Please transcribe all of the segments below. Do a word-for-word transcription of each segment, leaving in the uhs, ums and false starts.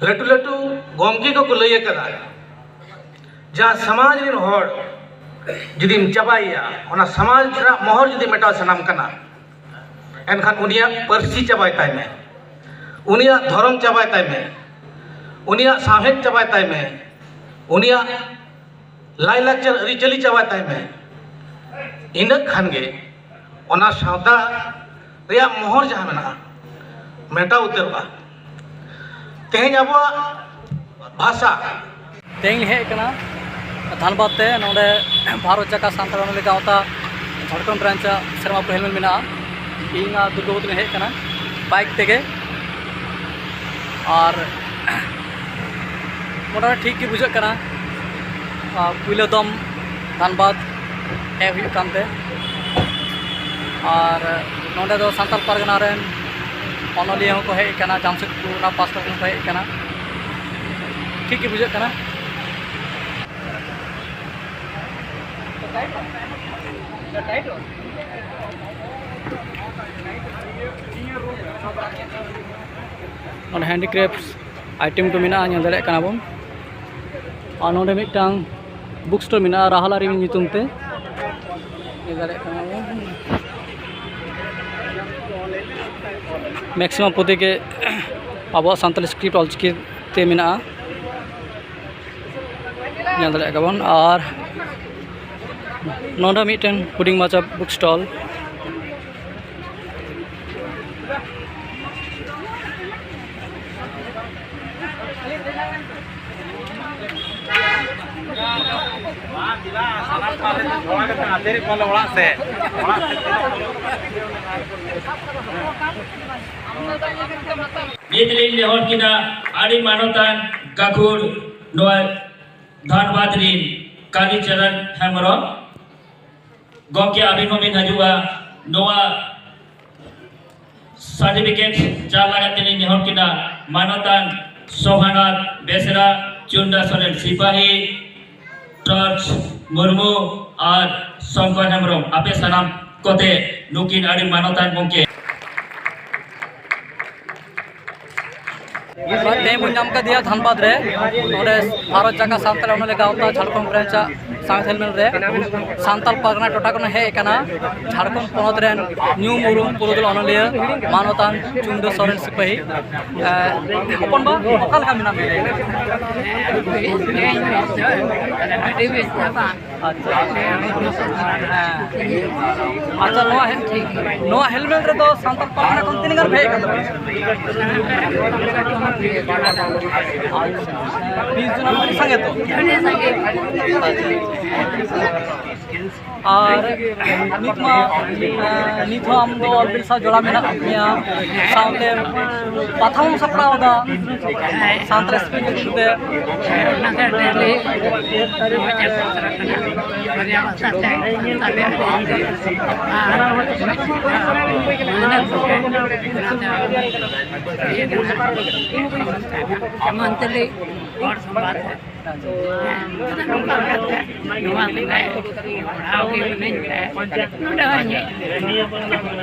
ᱞᱟᱹᱴᱩ ᱞᱟᱹᱴᱩ ᱜᱚᱢᱠᱮ ᱠᱚᱠᱚ ᱞᱟᱹᱭ ᱟᱠᱟᱫᱟ, ᱡᱟᱦᱟᱸ ᱥᱚᱢᱟᱡᱽ ᱨᱮᱱ ᱦᱚᱲ ᱡᱩᱫᱤᱢ ᱪᱟᱵᱟᱭᱮᱭᱟ, ᱚᱱᱟ ᱥᱚᱢᱟᱡᱽ ᱨᱮᱱᱟᱜ ᱢᱚᱦᱚᱨ ᱡᱩᱫᱤ ᱢᱮᱴᱟᱣ ᱥᱟᱱᱟᱢ ᱠᱟᱱᱟ, ᱮᱱᱠᱷᱟᱱ ᱩᱱᱤᱭᱟᱜ ᱯᱟᱹᱨᱥᱤ ᱪᱟᱵᱟᱭ ᱛᱟᱭ ᱢᱮ, ᱩᱱᱤᱭᱟᱜ ᱫᱷᱚᱨᱚᱢ ᱪᱟᱵᱟᱭ ᱛᱟᱭ ᱢᱮ, ᱩᱱᱤᱭᱟᱜ ᱥᱟᱶᱦᱮᱫ ᱪᱟᱵᱟᱭ ᱛᱟᱭ ᱢᱮ, ᱩᱱᱤᱭᱟᱜ ᱞᱟᱭᱼᱞᱟᱠᱪᱟᱨ ᱟᱹᱨᱤᱪᱟᱹᱞᱤ ᱪᱟᱵᱟᱭ ᱛᱟᱭ ᱢᱮ᱾ ᱤᱱᱟᱹᱜ ᱠᱷᱟᱱ ᱜᱮ ᱚᱱᱟ ᱥᱟᱶᱛᱟ ᱨᱮᱭᱟᱜ ᱢᱚᱦᱚᱨ ᱡᱟᱦᱟᱸ ᱢᱮᱱᱟᱜᱼᱟ, ᱢᱮᱴᱟᱣ ᱩᱛᱟᱹᱨᱚᱜᱼᱟ᱾ ᱛᱮᱦᱮᱧ ᱟᱵᱚᱣᱟᱜ ᱵᱷᱟᱥᱟ ᱛᱮᱦᱮᱧ ᱦᱮᱡ ᱠᱟᱱᱟ ᱫᱷᱟᱱᱵᱟᱫᱽ ᱛᱮ, ᱱᱚᱰᱮ ᱵᱷᱟᱨᱚᱛ ᱡᱟᱠᱟᱛ ᱥᱟᱱᱛᱟᱲ ᱚᱱᱚᱞᱤᱭᱟᱹ ᱜᱟᱶᱛᱟ ᱡᱷᱟᱲᱠᱷᱚᱸᱰ ᱵᱨᱟᱧᱪ ᱟᱜ ᱥᱮᱨᱢᱟ ᱯᱩᱨᱟᱹᱣ ᱦᱮᱞᱢᱮᱴ ᱢᱮᱱᱟᱜᱼᱟ᱾ ᱤᱧ ᱟᱨ ᱫᱩᱨᱜᱟᱵᱚᱛᱤ ᱞᱮ ᱦᱮᱡ ᱠᱟᱱᱟ ᱵᱟᱭᱤᱠ ᱛᱮᱜᱮ, ᱟᱨ ᱢᱚᱴᱟᱢᱩᱴᱤ ᱴᱷᱤᱠ ᱜᱮ ᱵᱩᱡᱷᱟᱹᱜ ᱠᱟᱱᱟ᱾ ᱟᱨ ᱯᱩᱭᱞᱟᱹ ᱫᱚᱢ ᱫᱷᱟᱱᱵᱟᱫᱽ ᱦᱮᱡ ᱦᱩᱭᱩᱜ ᱠᱟᱱᱛᱮ, ᱟᱨ ᱱᱚᱰᱮ ᱫᱚ ᱥᱟᱱᱛᱟᱲ ᱯᱟᱨᱜᱟᱱᱟ ᱨᱮᱱ ᱚᱱᱚᱞᱤᱭᱟᱹ ᱦᱚᱸᱠᱚ ᱦᱮᱡ ᱟᱠᱟᱱᱟ, ᱡᱟᱢᱥᱮᱫᱽᱯᱩᱨ ᱚᱱᱟ ᱯᱟᱥᱴᱟ ᱠᱷᱚᱱ ᱠᱚ ᱦᱮᱡ ᱟᱠᱟᱱᱟ᱾ ᱴᱷᱤᱠ ᱜᱮ ᱵᱩᱡᱷᱟᱹᱜ ᱠᱟᱱᱟ᱾ ᱱᱚᱰᱮ ᱦᱮᱱᱰᱤᱠᱨᱟᱯᱷᱴᱥ ᱟᱭᱴᱮᱢ ᱠᱚ ᱢᱮᱱᱟᱜᱼᱟ, ᱧᱮᱞ ᱫᱟᱲᱮᱭᱟᱜ ᱠᱟᱱᱟ ᱵᱚᱱ᱾ ᱟᱨ ᱱᱚᱰᱮ ᱢᱤᱫᱴᱟᱝ ᱵᱩᱠ ᱥᱴᱳᱨ ᱢᱮᱱᱟᱜᱼᱟ, ᱨᱟᱦᱟᱞᱟ ᱨᱤᱢᱤᱞ ᱧᱩᱛᱩᱢ ᱛᱮ᱾ ᱧᱮᱞ ᱫᱟᱲᱮᱭᱟᱜ ᱠᱟᱱᱟ ᱵᱚᱱ, ᱢᱮᱠᱥᱤᱢᱟᱢ ᱯᱩᱛᱷᱤ ᱜᱮ ᱟᱵᱚᱣᱟᱜ ᱥᱟᱱᱛᱟᱞᱤ ᱥᱠᱨᱤᱯᱴ ᱚᱞᱪᱤᱠᱤ ᱛᱮ ᱢᱮᱱᱟᱜᱼᱟ, ᱧᱮᱞ ᱫᱟᱲᱮᱭᱟᱜ ᱠᱟᱱᱟ ᱵᱚᱱ᱾ ᱟᱨ ᱱᱚᱰᱮ ᱢᱤᱫᱴᱮᱱ ᱦᱩᱰᱤᱧ ᱢᱟᱪᱷᱟ ᱵᱩᱠ ᱥᱴᱚᱞ᱾ ᱱᱤᱛ ᱞᱤᱧ ᱱᱮᱦᱚᱨ ᱠᱤᱱᱟ ᱟᱹᱰᱤ ᱢᱟᱱᱚᱛᱟᱱ ᱜᱟᱹᱠᱷᱩᱲ ᱱᱚᱣᱟ ᱫᱷᱟᱱᱵᱟᱫᱽ ᱨᱤᱱ ᱠᱟᱞᱤᱪᱚᱨᱚᱱ ᱦᱮᱢᱵᱨᱚᱢ᱾ ᱜᱚᱢᱠᱮ, ᱟᱹᱵᱤᱱ ᱦᱚᱸᱵᱤᱱ ᱦᱤᱡᱩᱜᱼᱟ᱾ ᱱᱚᱣᱟ ᱥᱟᱨᱴᱤᱯᱷᱤᱠᱮᱴ ᱪᱟᱞ ᱞᱟᱹᱜᱤᱫ ᱛᱮᱞᱤᱧ ᱱᱮᱦᱚᱨ ᱠᱮᱫᱟ ᱢᱟᱱᱚᱛᱟᱱ ᱥᱳᱦᱟᱱᱟᱛᱷ ᱵᱮᱥᱨᱟ, ᱪᱩᱱᱰᱟ ᱥᱚᱨᱮᱱ ᱥᱤᱯᱟᱦᱤ, ᱴᱚᱨᱪ ᱢᱩᱨᱢᱩ ᱟᱨ ᱥᱚᱝᱠᱚᱨ ᱦᱮᱢᱵᱨᱚᱢ, ᱟᱯᱮ ᱥᱟᱱᱟᱢ ᱠᱚᱛᱮ ᱱᱩᱠᱤᱱ ᱟᱹᱰᱤ ᱢᱟᱱᱚᱛᱟᱱ ᱜᱚᱢᱠᱮ᱾ ᱛᱮᱦᱮᱧ ᱵᱚᱱ ᱧᱟᱢ ᱠᱟᱫᱮᱭᱟ ᱫᱷᱟᱱᱵᱟᱫᱽ ᱨᱮ, ᱚᱸᱰᱮ ᱵᱷᱟᱨᱚᱛ ᱡᱟᱠᱟᱛ ᱥᱟᱱᱛᱟᱲ ᱚᱱᱚᱞᱤᱭᱟᱹ ᱜᱟᱶᱛᱟ ᱡᱷᱟᱲᱠᱷᱚᱸᱰ ᱵᱨᱟᱧᱪ ᱟᱜ ᱥᱟᱶᱦᱮᱫ ᱦᱮᱞᱢᱮᱞ ᱨᱮ ᱥᱟᱱᱛᱟᱲ ᱯᱟᱨᱜᱟᱱᱟ ᱴᱚᱴᱷᱟ ᱠᱷᱚᱱ ᱦᱮᱡ ᱟᱠᱟᱱᱟ ᱡᱷᱟᱲᱠᱷᱚᱸᱰ ᱯᱚᱱᱚᱛ ᱨᱮᱱ ᱧᱩᱢ ᱩᱨᱩᱢ ᱯᱩᱨᱩᱫᱷᱩᱞ ᱚᱱᱚᱞᱤᱭᱟᱹ ᱢᱟᱱᱚᱛᱟᱱ ᱪᱩᱱᱰᱟᱹ ᱥᱚᱨᱮᱱ ᱥᱤᱯᱟᱹᱦᱤ᱾ ᱮ, ᱦᱚᱯᱚᱱ ᱵᱟ, ᱚᱠᱟ ᱞᱮᱠᱟ ᱢᱮᱱᱟᱜ ᱢᱮᱭᱟ? ᱟᱹᱰᱤ ᱵᱮᱥ ᱪᱟᱵᱟ᱾ ᱟᱪᱪᱷᱟ᱾ ᱦᱮᱸ᱾ ᱟᱪᱪᱷᱟ, ᱱᱚᱣᱟ ᱦᱮᱞ-, ᱱᱚᱣᱟ ᱦᱮᱞᱢᱮᱞ ᱨᱮᱫᱚ ᱥᱟᱱᱛᱟᱲ ᱯᱟᱨᱜᱟᱱᱟ ᱠᱷᱚᱱ ᱛᱤᱱᱟᱹᱜ ᱜᱟᱱ ᱯᱮ ᱦᱮᱡ ᱟᱠᱟᱱ ᱛᱟᱵᱚᱱᱟ? ᱟᱪᱪᱷᱟ᱾ ᱵᱤᱥ ᱡᱚᱱᱟ ᱢᱟ ᱟᱹᱰᱤ ᱥᱟᱸᱜᱮ ᱛᱚ? ᱟᱹᱰᱤ ᱥᱟᱸᱜᱮ᱾ ᱟᱪᱪᱷᱟ᱾ ᱟᱨ ᱱᱤᱛ ᱢᱟ, ᱮᱸ, ᱱᱤᱛ ᱦᱚᱸ ᱟᱢ ᱫᱚ ᱚᱞ ᱵᱤᱞ ᱥᱟᱶ ᱡᱚᱲᱟᱣ ᱢᱮᱱᱟᱜ ᱢᱮᱭᱟ, ᱥᱟᱶᱛᱮ ᱯᱟᱛᱷᱟᱢ ᱦᱚᱸ ᱥᱟᱯᱲᱟᱣ ᱮᱫᱟ ᱥᱟᱱᱛᱟᱲ ᱥᱯᱤᱪ ᱧᱩᱛᱩᱢ ᱛᱮ᱾ ᱚᱱᱟ ᱫᱚ ᱰᱮᱞᱤ ᱪᱟᱞᱟᱜ ᱠᱟᱱᱟ, ᱵᱟᱨᱭᱟ ᱵᱷᱟᱥᱟ ᱛᱮ, ᱥᱟᱱᱛᱟᱲᱤ ᱟᱨ ᱤᱝᱨᱮᱡᱤ᱾ ᱟᱨ ᱢᱟᱱᱮ ᱠᱚᱜᱮ ᱚᱱᱟ ᱫᱚ ᱤᱭᱟᱹ ᱠᱟᱱᱟ, ᱥᱟᱱᱛᱟᱲᱤ ᱦᱚᱲ ᱥᱚᱢᱟᱡᱽ ᱨᱮ᱾ ᱦᱮᱸ, ᱱᱚᱝᱠᱟ ᱞᱮᱠᱟᱛᱮ ᱱᱚᱣᱟ ᱥᱮᱫᱟᱭ ᱯᱟᱲᱦᱟᱣ ᱜᱮ ᱢᱤᱱᱟᱹᱧ ᱛᱮ ᱱᱚᱰᱮ ᱦᱚᱸᱧ ᱦᱮᱡ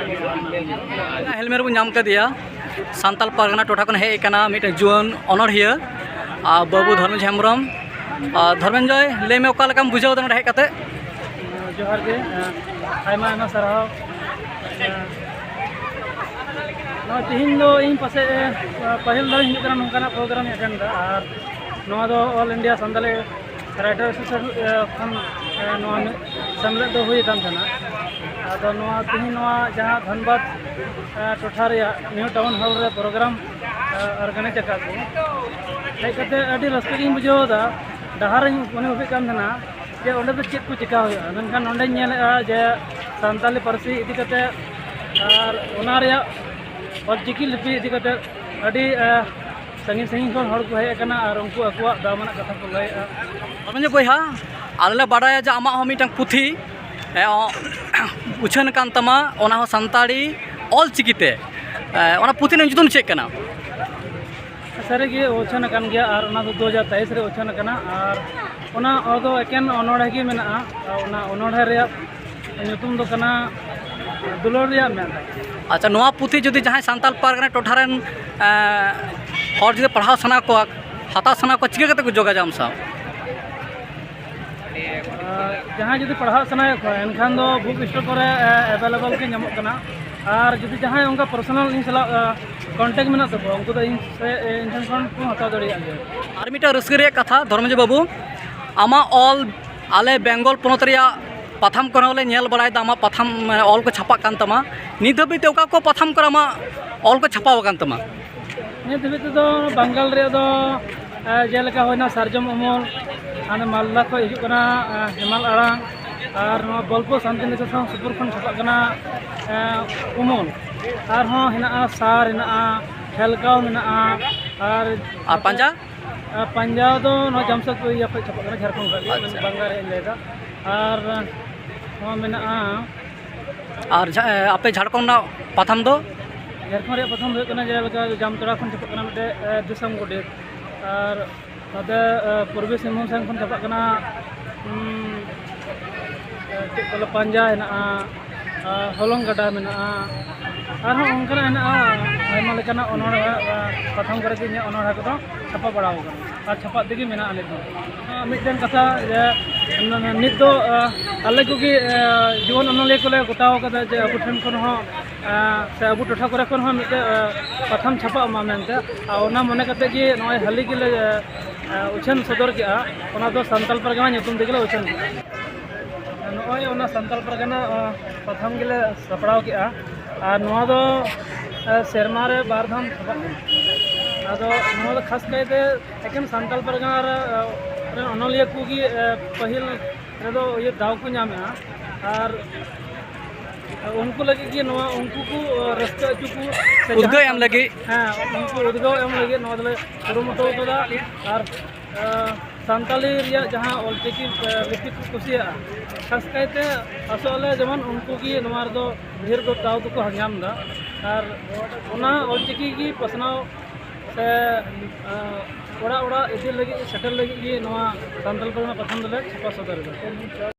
ᱮᱱᱟ᱾ ᱦᱮᱞᱢᱮᱞ ᱵᱚᱱ ᱧᱟᱢ ᱠᱟᱫᱮᱭᱟ, ᱥᱟᱱᱛᱟᱲ ᱯᱟᱨᱜᱟᱱᱟ ᱴᱚᱴᱷᱟ ᱠᱷᱚᱱ ᱦᱮᱡ ᱟᱠᱟᱱᱟ ᱢᱤᱫᱴᱮᱱ ᱡᱩᱣᱟᱹᱱ ᱚᱱᱚᱲᱦᱤᱭᱟᱹ, ᱟᱨ, ᱵᱟᱹᱵᱩ ᱫᱷᱚᱨᱢᱮᱡᱽ ᱦᱮᱢᱵᱨᱚᱢ᱾ ᱟᱨ, ᱫᱷᱚᱨᱢᱮᱱᱡᱚᱭ, ᱞᱟᱹᱭ ᱢᱮ, ᱚᱠᱟ ᱞᱮᱠᱟᱢ ᱵᱩᱡᱷᱟᱹᱣ ᱮᱫᱟ ᱱᱚᱰᱮ ᱦᱮᱡ ᱠᱟᱛᱮ? ᱡᱚᱦᱟᱨ ᱜᱮ, ᱟᱭᱢᱟ ᱟᱭᱢᱟ ᱥᱟᱨᱦᱟᱣ᱾ ᱱᱚᱣᱟ ᱛᱮᱦᱮᱧ ᱫᱚ ᱤᱧ ᱯᱟᱥᱮᱡ ᱯᱟᱹᱦᱤᱞ ᱫᱷᱟᱣ ᱤᱧ ᱦᱤᱡᱩᱜ ᱠᱟᱱᱟ ᱱᱚᱝᱠᱟᱱᱟᱜ ᱯᱨᱳᱜᱨᱟᱢ ᱤᱧ ᱮᱴᱮᱱᱰ ᱮᱫᱟ, ᱟᱨ ᱱᱚᱣᱟ ᱫᱚ all India Santali writer association, ᱮ, ᱠᱷᱚᱱ, ᱮ, ᱱᱚᱣᱟ ᱢᱤᱫ ᱥᱮᱢᱞᱮᱫ ᱫᱚ ᱦᱩᱭ ᱟᱠᱟᱱ ᱛᱟᱦᱮᱱᱟ᱾ ᱟᱫᱚ ᱱᱚᱣᱟ ᱛᱮᱦᱮᱧ ᱱᱚᱣᱟ ᱡᱟᱦᱟᱸ ᱫᱷᱟᱱᱵᱟᱫᱽ, ᱮ, ᱴᱚᱴᱷᱟ ᱨᱮᱭᱟᱜ ᱱᱤᱭᱩ ᱴᱟᱣᱩᱱ ᱦᱚᱞ ᱨᱮ ᱯᱨᱳᱜᱨᱟᱢ, ᱮ, ᱚᱨᱜᱟᱱᱟᱭᱤᱡᱽ ᱟᱠᱟᱫ ᱠᱚ, ᱦᱮᱡ ᱠᱟᱛᱮ ᱟᱹᱰᱤ ᱨᱟᱹᱥᱠᱟᱹ ᱜᱤᱧ ᱵᱩᱡᱷᱟᱹᱣ ᱮᱫᱟ᱾ ᱰᱟᱦᱟᱨ ᱨᱤᱧ ᱢᱚᱱᱮ ᱵᱷᱟᱵᱤᱜ ᱠᱟᱱ ᱛᱟᱦᱮᱱᱟ ᱡᱮ ᱚᱸᱰᱮ ᱫᱚ ᱪᱮᱫ ᱠᱚ ᱪᱮᱠᱟ ᱦᱩᱭᱩᱜᱼᱟ, ᱢᱮᱱᱠᱷᱟᱱ ᱱᱚᱸᱰᱮᱧ ᱧᱮᱞᱮᱫᱼᱟ ᱡᱮ ᱥᱟᱱᱛᱟᱞᱤ ᱯᱟᱹᱨᱥᱤ ᱤᱫᱤ ᱠᱟᱛᱮ ᱟᱨ ᱚᱱᱟ ᱨᱮᱭᱟᱜ ᱚᱞᱪᱤᱠᱤ ᱞᱤᱯᱤ ᱤᱫᱤ ᱠᱟᱛᱮ ᱟᱹᱰᱤ, ᱮ, ᱥᱟᱺᱜᱤᱧ ᱥᱟᱺᱜᱤᱧ ᱠᱷᱚᱱ ᱦᱚᱲ ᱠᱚ ᱦᱮᱡ ᱟᱠᱟᱱᱟ ᱟᱨ ᱩᱱᱠᱩ ᱟᱠᱚᱣᱟᱜ ᱫᱟᱢᱟᱱᱟᱜ ᱠᱟᱛᱷᱟ ᱠᱚ ᱞᱟᱹᱭᱮᱫᱼᱟ᱾ ᱫᱷᱚᱨᱢᱮᱱᱡᱚ ᱵᱚᱭᱦᱟ, ᱟᱞᱮ ᱞᱮ ᱵᱟᱰᱟᱭᱟ ᱡᱮ ᱟᱢᱟᱜ ᱦᱚᱸ ᱢᱤᱫᱴᱟᱝ ᱯᱩᱛᱷᱤ, ᱮ, ᱚ, ᱩᱪᱷᱟᱹᱱ ᱟᱠᱟᱱ ᱛᱟᱢᱟ, ᱚᱱᱟ ᱦᱚᱸ ᱥᱟᱱᱛᱟᱲᱤ ᱚᱞᱪᱤᱠᱤ ᱛᱮ᱾ ᱮ, ᱚᱱᱟ ᱯᱩᱛᱷᱤ ᱨᱮᱱᱟᱜ ᱧᱩᱛᱩᱢ ᱪᱮᱫ ᱠᱟᱱᱟ? ᱥᱟᱹᱨᱤᱜᱮ ᱩᱪᱷᱟᱹᱱ ᱟᱠᱟᱱ ᱜᱮᱭᱟ, ᱟᱨ ᱚᱱᱟ ᱫᱚ ᱫᱩ ᱦᱟᱡᱟᱨ ᱛᱮᱭᱤᱥ ᱨᱮ ᱩᱪᱷᱟᱹᱱ ᱟᱠᱟᱱᱟ, ᱟᱨ ᱚᱱᱟ ᱫᱚ ᱮᱠᱮᱱ ᱚᱱᱚᱬᱦᱮ ᱜᱮ ᱢᱮᱱᱟᱜᱼᱟ᱾ ᱟᱨ ᱚᱱᱟ ᱚᱱᱚᱬᱦᱮ ᱨᱮᱭᱟᱜ ᱧᱩᱛᱩᱢ ᱫᱚ ᱠᱟᱱᱟ ᱫᱩᱞᱟᱹᱲ ᱨᱮᱭᱟᱜ ᱢᱮᱫ ᱫᱟᱜ᱾ ᱟᱪᱪᱷᱟ, ᱱᱚᱣᱟ ᱯᱩᱛᱷᱤ ᱡᱩᱫᱤ ᱡᱟᱦᱟᱸᱭ ᱥᱟᱱᱛᱟᱲ ᱯᱟᱨᱜᱟᱱᱟ ᱴᱚᱴᱷᱟ ᱨᱮᱱ, ᱮᱸ, ᱦᱚᱲ ᱡᱩᱫᱤ ᱯᱟᱲᱦᱟᱣ ᱥᱟᱱᱟ ᱠᱚᱣᱟ, ᱦᱟᱛᱟᱣ ᱥᱟᱱᱟ ᱠᱚᱣᱟ, ᱪᱤᱠᱟᱹ ᱠᱟᱛᱮ ᱠᱚ ᱡᱳᱜᱟᱡᱳᱜᱽ ᱟᱢ ᱥᱟᱶ? ᱟᱨ ᱡᱟᱦᱟᱸᱭ ᱡᱩᱫᱤ ᱯᱟᱲᱦᱟᱜ ᱥᱟᱱᱟᱭᱮᱫ ᱠᱚᱣᱟ, ᱮᱱᱠᱷᱟᱱ ᱫᱚ ᱵᱩᱠ ᱥᱴᱳᱨ ᱠᱚᱨᱮ ᱮᱵᱮᱞᱮᱵᱮᱞ ᱜᱮ ᱧᱟᱢᱚᱜ ᱠᱟᱱᱟ᱾ ᱟᱨ ᱡᱩᱫᱤ ᱡᱟᱦᱟᱸᱭ ᱚᱱᱠᱟ ᱯᱟᱨᱥᱚᱱᱟᱞ ᱤᱧ ᱥᱟᱞᱟᱜ ᱠᱚᱱᱴᱟᱠᱴ ᱢᱮᱱᱟᱜ ᱛᱟᱠᱚᱣᱟ, ᱩᱱᱠᱩ ᱫᱚ ᱤᱧ ᱥᱮ ᱤᱧ ᱴᱷᱮᱱ ᱠᱷᱚᱱ ᱠᱚ ᱦᱟᱛᱟᱣ ᱫᱟᱲᱮᱭᱟᱜ ᱜᱮᱭᱟ᱾ ᱟᱨ ᱢᱤᱫᱴᱟᱝ ᱨᱟᱹᱥᱠᱟᱹ ᱨᱮᱭᱟᱜ ᱠᱟᱛᱷᱟ, ᱫᱷᱚᱨᱢᱮᱡᱚ ᱵᱟᱹᱵᱩ, ᱟᱢᱟᱜ ᱚᱞ ᱟᱞᱮ ᱵᱮᱝᱜᱚᱞ ᱯᱚᱱᱚᱛ ᱨᱮᱭᱟᱜ ᱯᱟᱛᱷᱟᱢ ᱠᱚᱨᱮ ᱦᱚᱸᱞᱮ ᱧᱮᱞ ᱵᱟᱲᱟᱭᱮᱫᱟ, ᱟᱢᱟᱜ ᱯᱟᱛᱷᱟᱢ, ᱢᱟᱱᱮ, ᱚᱞ ᱠᱚ ᱪᱷᱟᱯᱟᱜ ᱠᱟᱱ ᱛᱟᱢᱟ᱾ ᱱᱤᱛ ᱫᱷᱟᱹᱵᱤᱡ ᱛᱮ ᱚᱠᱟ ᱠᱚ ᱯᱟᱛᱷᱟᱢ ᱠᱚᱨᱮ ᱟᱢᱟᱜ ᱚᱞ ᱠᱚ ᱪᱷᱟᱯᱟᱣ ᱟᱠᱟᱱ ᱛᱟᱢᱟ? ᱱᱤᱛ ᱫᱷᱟᱹᱵᱤᱡ ᱛᱮᱫᱚ ᱵᱟᱝᱜᱟᱞ ᱨᱮᱭᱟᱜ ᱫᱚ, ᱮ, ᱡᱮᱞᱮᱠᱟ ᱦᱩᱭᱱᱟ ᱥᱟᱨᱡᱚᱢ ᱩᱢᱩᱞ, ᱦᱟᱱᱮ ᱢᱟᱞᱫᱟ ᱠᱷᱚᱱ ᱦᱤᱡᱩᱜ ᱠᱟᱱᱟ, ᱮ, ᱦᱮᱢᱟᱞ ᱟᱲᱟᱝ, ᱟᱨ ᱱᱚᱣᱟ ᱵᱳᱞᱯᱩᱨ ᱥᱟᱱᱛᱤᱱᱤᱠᱮᱛᱚᱱ ᱥᱩᱯᱩᱨ ᱠᱷᱚᱱ ᱪᱷᱟᱯᱟᱜ ᱠᱟᱱᱟ, ᱮ, ᱩᱢᱩᱞ᱾ ᱟᱨᱦᱚᱸ ᱦᱮᱱᱟᱜᱼᱟ ᱥᱟᱨ, ᱦᱮᱱᱟᱜᱼᱟ ᱦᱮᱞᱠᱟᱣ, ᱢᱮᱱᱟᱜᱼᱟ᱾ ᱟᱨ ᱟᱨ ᱯᱟᱸᱡᱟ? ᱟᱨ ᱯᱟᱸᱡᱟ ᱫᱚ ᱱᱚᱣᱟ ᱡᱟᱢᱥᱮᱫᱽᱯᱩᱨ ᱤᱭᱟᱹ ᱠᱷᱚᱱ ᱪᱷᱟᱯᱟᱜ ᱠᱟᱱᱟ, ᱡᱷᱟᱲᱠᱷᱚᱸᱰ ᱠᱷᱚᱱ ᱜᱮ, ᱟᱪᱪᱷᱟ᱾ ᱵᱟᱝᱜᱟᱞ ᱨᱮᱭᱟᱜ ᱤᱧ ᱞᱟᱹᱭᱫᱟ᱾ ᱟᱨ ᱱᱚᱣᱟ ᱢᱮᱱᱟᱜᱼᱟ᱾ ᱟᱨ ᱡᱷᱟ-, ᱟᱯᱮ ᱡᱷᱟᱲᱠᱷᱚᱸᱰ ᱨᱮᱱᱟᱜ ᱯᱟᱛᱷᱟᱢ ᱫᱚ? ᱡᱷᱟᱲᱠᱷᱚᱸᱰ ᱨᱮᱭᱟᱜ ᱯᱟᱛᱷᱟᱢ ᱫᱚ ᱦᱩᱭᱩᱜ ᱠᱟᱱᱟ, ᱡᱮᱞᱮᱠᱟ ᱡᱟᱢᱛᱚᱲᱟ ᱠᱷᱚᱱ ᱪᱷᱟᱯᱟᱜ ᱠᱟᱱᱟ ᱢᱤᱫᱴᱮᱡ, ᱮ, ᱫᱤᱥᱚᱢ ᱜᱚᱰᱮᱛ᱾ ᱟᱨ ᱱᱚᱛᱮ, ᱮ, ᱯᱩᱨᱵᱤ ᱥᱤᱝᱵᱷᱩᱢ ᱥᱮᱱ ᱠᱷᱚᱱ ᱪᱷᱟᱯᱟᱜ ᱠᱟᱱᱟ, ᱩᱸ, ᱮ, ᱪᱮᱫ ᱠᱚ ᱞᱟᱹᱭᱟ, ᱯᱟᱸᱡᱟ ᱦᱮᱱᱟᱜᱼᱟ, ᱟᱨ ᱦᱚᱞᱚᱝ ᱜᱟᱰᱟ ᱢᱮᱱᱟᱜᱼᱟ, ᱟᱨᱦᱚᱸ ᱚᱱᱠᱟᱱᱟᱜ ᱦᱮᱱᱟᱜᱼᱟ ᱟᱭᱢᱟ ᱞᱮᱠᱟᱱᱟᱜ ᱚᱱᱚᱬᱦᱮ, ᱮ, ᱯᱟᱛᱷᱟᱢ ᱠᱚᱨᱮ ᱜᱮ ᱤᱧᱟᱹᱜ ᱚᱱᱚᱬᱦᱮ ᱠᱚᱫᱚ ᱪᱷᱟᱯᱟ ᱵᱟᱲᱟᱣ ᱠᱟᱱᱟ ᱟᱨ ᱪᱷᱟᱯᱟᱜ ᱛᱮᱜᱮ ᱢᱮᱱᱟᱜᱼᱟ ᱱᱤᱛ ᱦᱚᱸ᱾ ᱢᱤᱫᱴᱮᱱ ᱠᱟᱛᱷᱟ ᱡᱮ, ᱱᱤᱛ ᱫᱚ, ᱮ, ᱟᱞᱮ ᱠᱚᱜᱮ, ᱮ, ᱡᱩᱣᱟᱹᱱ ᱚᱱᱚᱞᱤᱭᱟᱹ ᱠᱚᱞᱮ ᱜᱚᱴᱟᱣ ᱠᱟᱫᱟ ᱡᱮ ᱟᱵᱚ ᱴᱷᱮᱱ ᱠᱷᱚᱱ ᱦᱚᱸ, ᱮ, ᱥᱮ ᱟᱵᱚ ᱴᱚᱴᱷᱟ ᱠᱚᱨᱮ ᱠᱷᱚᱱ ᱦᱚᱸ ᱢᱤᱫᱴᱮᱡ, ᱮ, ᱯᱟᱛᱷᱟᱢ ᱪᱷᱟᱯᱟᱜ ᱢᱟ ᱢᱮᱱᱛᱮ᱾ ᱟᱨ ᱚᱱᱟ ᱢᱚᱱᱮ ᱠᱟᱛᱮ ᱜᱮ ᱱᱚᱜᱼᱚᱭ ᱦᱟᱹᱞᱤ ᱜᱮᱞᱮ, ᱮ, ᱩᱪᱷᱟᱹᱱ ᱥᱚᱫᱚᱨ ᱠᱮᱜᱼᱟ᱾ ᱚᱱᱟ ᱫᱚ ᱥᱟᱱᱛᱟᱞ ᱯᱟᱨᱜᱟᱱᱟ ᱧᱩᱛᱩᱢ ᱛᱮᱜᱮ ᱞᱮ ᱩᱪᱷᱟᱹᱱ ᱠᱮᱜᱼᱟ᱾ ᱱᱚᱜᱼᱚᱭ ᱚᱱᱟ ᱥᱟᱱᱛᱟᱞ ᱯᱟᱨᱜᱟᱱᱟ, ᱮ, ᱯᱟᱛᱷᱟᱢ ᱜᱮᱞᱮ ᱥᱟᱯᱲᱟᱣ ᱠᱮᱜᱼᱟ᱾ ᱟᱨ ᱱᱚᱣᱟ ᱫᱚ, ᱮ, ᱥᱮᱨᱢᱟ ᱨᱮ ᱵᱟᱨ ᱫᱷᱟᱣ ᱪᱷᱟᱯᱟᱜ ᱠᱟᱱᱟ᱾ ᱟᱫᱚ ᱱᱚᱣᱟ ᱫᱚ ᱠᱷᱟᱥ ᱠᱟᱭᱛᱮ ᱮᱠᱮᱱ ᱥᱟᱱᱛᱟᱞ ᱯᱟᱨᱜᱟᱱᱟ ᱨᱮ, ᱮ, ᱨᱮᱱ ᱚᱱᱚᱞᱤᱭᱟᱹ ᱠᱚᱜᱮ, ᱮ, ᱯᱟᱹᱦᱤᱞ ᱨᱮᱫᱚ ᱤᱭᱟᱹ ᱫᱟᱣ ᱠᱚ ᱧᱟᱢᱮᱜᱼᱟ᱾ ᱟᱨ ᱩᱱᱠᱩ ᱞᱟᱹᱜᱤᱫ ᱜᱮ ᱱᱚᱣᱟ, ᱩᱱᱠᱩ ᱠᱚ, ᱮ, ᱨᱟᱹᱥᱠᱟᱹ ᱦᱚᱪᱚ ᱠᱚ ᱥᱮ ᱩᱫᱽᱜᱟᱹᱣ ᱡᱟᱦᱟᱸ ᱮᱢ ᱞᱟᱹᱜᱤᱫ᱾ ᱦᱮᱸ, ᱩᱱᱠᱩ ᱩᱫᱽᱜᱟᱹᱣ ᱮᱢ ᱞᱟᱹᱜᱤᱫ ᱱᱚᱣᱟ ᱫᱚᱞᱮ ᱠᱩᱨᱩᱢᱩᱴᱩ ᱠᱟᱫᱟ᱾ ᱟᱨ, ᱮ, ᱥᱟᱱᱛᱟᱞᱤ ᱨᱮᱭᱟᱜ ᱡᱟᱦᱟᱸ ᱚᱞᱪᱤᱠᱤ, ᱮ, ᱞᱤᱯᱤ ᱠᱚ ᱠᱩᱥᱤᱭᱟᱜᱼᱟ, ᱠᱷᱟᱥ ᱠᱟᱭᱛᱮ ᱟᱥᱚᱜ ᱟᱞᱮ ᱡᱮᱢᱚᱱ ᱩᱱᱠᱩ ᱜᱮ ᱱᱚᱣᱟ ᱨᱮᱫᱚ ᱰᱷᱮᱨ ᱫᱚ ᱫᱟᱣ ᱫᱚᱠᱚ ᱧᱟᱢ ᱮᱫᱟ᱾ ᱟᱨ ᱚᱱᱟ ᱚᱞᱪᱤᱠᱤ ᱜᱮ ᱯᱟᱥᱱᱟᱣ ᱥᱮ, ᱮ, ᱚᱲᱟᱜ ᱚᱲᱟᱜ ᱤᱫᱤ ᱞᱟᱹᱜᱤᱫ, ᱥᱮᱴᱮᱨ ᱞᱟᱹᱜᱤᱫ ᱜᱮ ᱱᱚᱣᱟ ᱥᱟᱱᱛᱟᱞ ᱯᱟᱨᱜᱟᱱᱟ ᱯᱟᱛᱷᱟᱢ ᱫᱚᱞᱮ ᱪᱷᱟᱯᱟ ᱥᱚᱫᱚᱨ ᱮᱫᱟ᱾